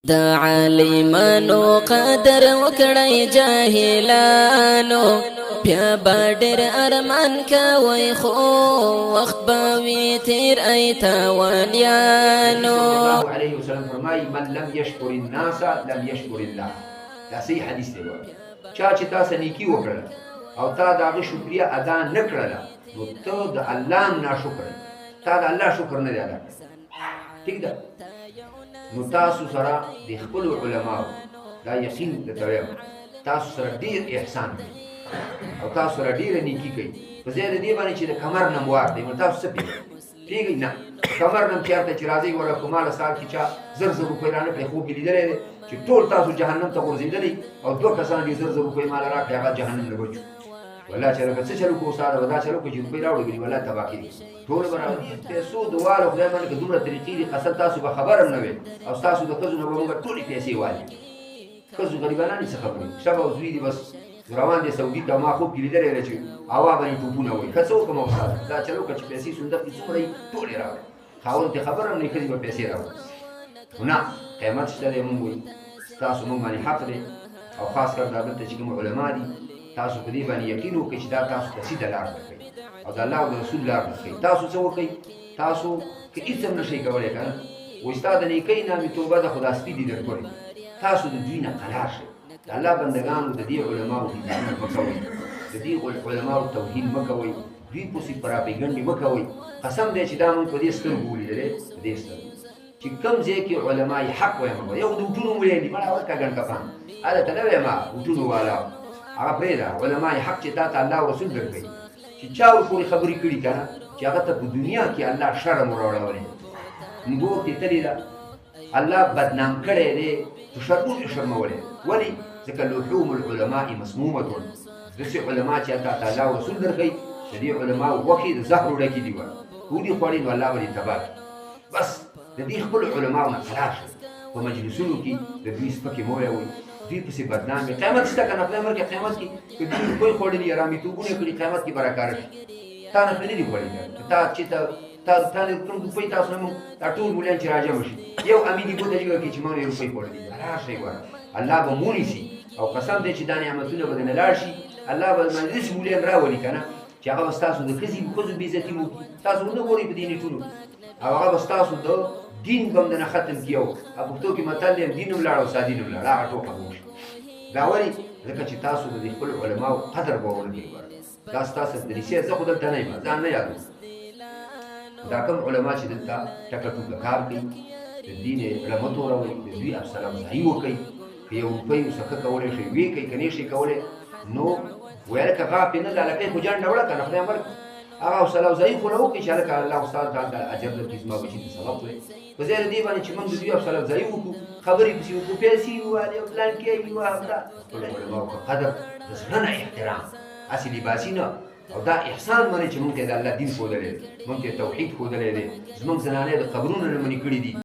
د عالمانو قدر وکړی جاهلانو، بیا به ډېر ارمان کوئ، خو وخت به وي تېر ای تاوانیانو. الله علیه وسلم فرمایي: من لم یشکر الناس لم یشکر الله. دا صحیح حدیث دی. چا چې تا سره نیکي وکړله او تا د هغه شکریه ادا نه کړله، نو ته د الله ناشکر، تا د الله شکر نه دی ادا کړی. ټیک ده؟ نو تاسو سره د خپلو علماو دا یقین درته وایم، تاسو سره ډېر احسان کوي او تاسو سره ډېره نیکي کوي. په ځای د دې باندې چې د کمر نه مو واخلئ، نو تاسو څه پوهېږئ؟ نه کمر نم چېرته چې راځئ وره په ماله سهار کې چا زر زر روپۍ رانه کړې. خوب مې لیدلی دی چې ټول تاسو جهنم ته غورځېدلی او دوه کسان دې زر زر روپۍ ماله راکړې، هغه جهنم نه بچو. والله چې لکه څه چلو کوو استاده، به دا چلو کړو چې روپۍ راوړې، ګنې والله تباه کېږي ټول به راوړي پیسو د والو. خدای باندې که دومره طریقې دي، قسم تاسو به خبر هم نه وئ او ستاسو د ښځو نه به موږ ټولې پیسې والي. ښځو غریبانان یې څه خبرې، شبه او زوی دي بس روان دی سعودي ته. ما خوب کې لیدلی دی چې هوا باندې ټوپونه وایي. ښه څه وکړم استاده، دا چلو کړه چې پیسې صندوق کې څومره وي ټولې راوړې. خاوند ته خبر هم نه، ښځې به پیسې راوړي. خو نه، قیمت شته دی. موږ وایو ستاسو موږ باندې حق دی، او خاص کر دا دلته چې کوم علما دي، تاسو په دې باندې یقین وکړئ چې دا تاسو ته سیده لار درکوي او د الله او د رسول لار درکوي. تاسو څه وکړئ؟ تاسو که هېڅ هم نه شئ کولی که نه، وایي ستا د نیکۍ نه مې توبه ده، خو دا سپي دې درکړی. تاسو د دوی نه قلار شئ. د الله بندګانو، د دې علماو عزتونه مه کوئ، د دې علماو توهین مه کوئ، دوی پسې پراپیګنډې مه کوئ. قسم دی چې دا موږ په دې سترګو ولیدلې، په دې سترګو چې کوم ځای کې علما یې حق وایم. یو د وټونو ویل دي، مړه ورکه ګڼ کپان هلته نه وایم، وټونو والا هغه پرېږده. علما یې حق چې تا ته الله او رسول درکوي، چې چا ورپورې خبرې کړي که نه، چې هغه ته په دنیا کې الله شرم وراوړولی، نګور ته تللی ده، الله بدنام کړی دی، په شرمونو یې شرمولی. ولې؟ ځکه لحوم العلماء مسمومة. داسې علما چې تا ته الله او رسول درکوي، د دې علماو غوښې د زهرو ډکې دي، وایي که ودې خوړې نو الله به دې تباه کړي. بس د دې خپلو علماو نه قرار شئ، په مجلسونو کې د دوی سپکې مه وایئ، دوی پسې بدنام وي. قیامت شته که نه؟ خدای مه کړه قیامت کې که دوی روپۍ خوړلي، حرامیتوبونه کړي، قیامت کې به راکاره شي. تا نه خو نه دي خوړلي که تا چې ته تا تا نه کوم روپۍ. تاسو نه موږ دا ټول مولیان چې راجمع شي، یو امیدي ګوته جګه کړي چې ما نه روپۍ خوړلي. قرار شئ ګوره، الله به مو نیسي او قسم دی چې دا نعمتونه به درنه لاړ شي. الله به باندې داسې مولیان راولي که نه چې هغه به ستاسو د ښځې ښځو بېعزتي وکړي. تاسو ونه ګورئ په دې نیټونو، او هغه به ستاسو د دین به هم درنه ختم کړي. او پښتو کې متل دی، دین هم لاړ او سادین هم لاړ. هغه ټوکه به وشي. دا ولې؟ ځکه چې تاسو د دې خپل علماو قدر به ونه کوئ. ګوره دا ستاسو د نصیحت، زه خو دلته نه یم، ځان نه یادوم. دا کوم علما چې دلته ټکه ټوکه کار کوي، د دین زړه مه توروئ، د دوی حوصله افزایي وکړئ. که یو روپۍ څه کولی شئ ویې کوئ، که نه شئ کولی نو ویل که غاپې نه ده، لکۍ خو جنډه وړه که نه، خدای مه هغه حوصله افزایي خو له وکړي چې هلکه الله استاد ته اجر درکړي، زما بچي ته سبق وایي. په ځای د دې باندې چې موږ د دوی حوصله افزایي وکړو، خبرې پسې وکړو، پیسې ووالې او پلان کې یې همدا خپل علماو که قدر د زړه نه احترام، هسې لباسي نه، او دا احسان منئ چې موږ ته د الله دین ښودلی دی، موږ ته توحید ښودلی دی، زموږ زنانې د قبرونو نه منې کړي دي.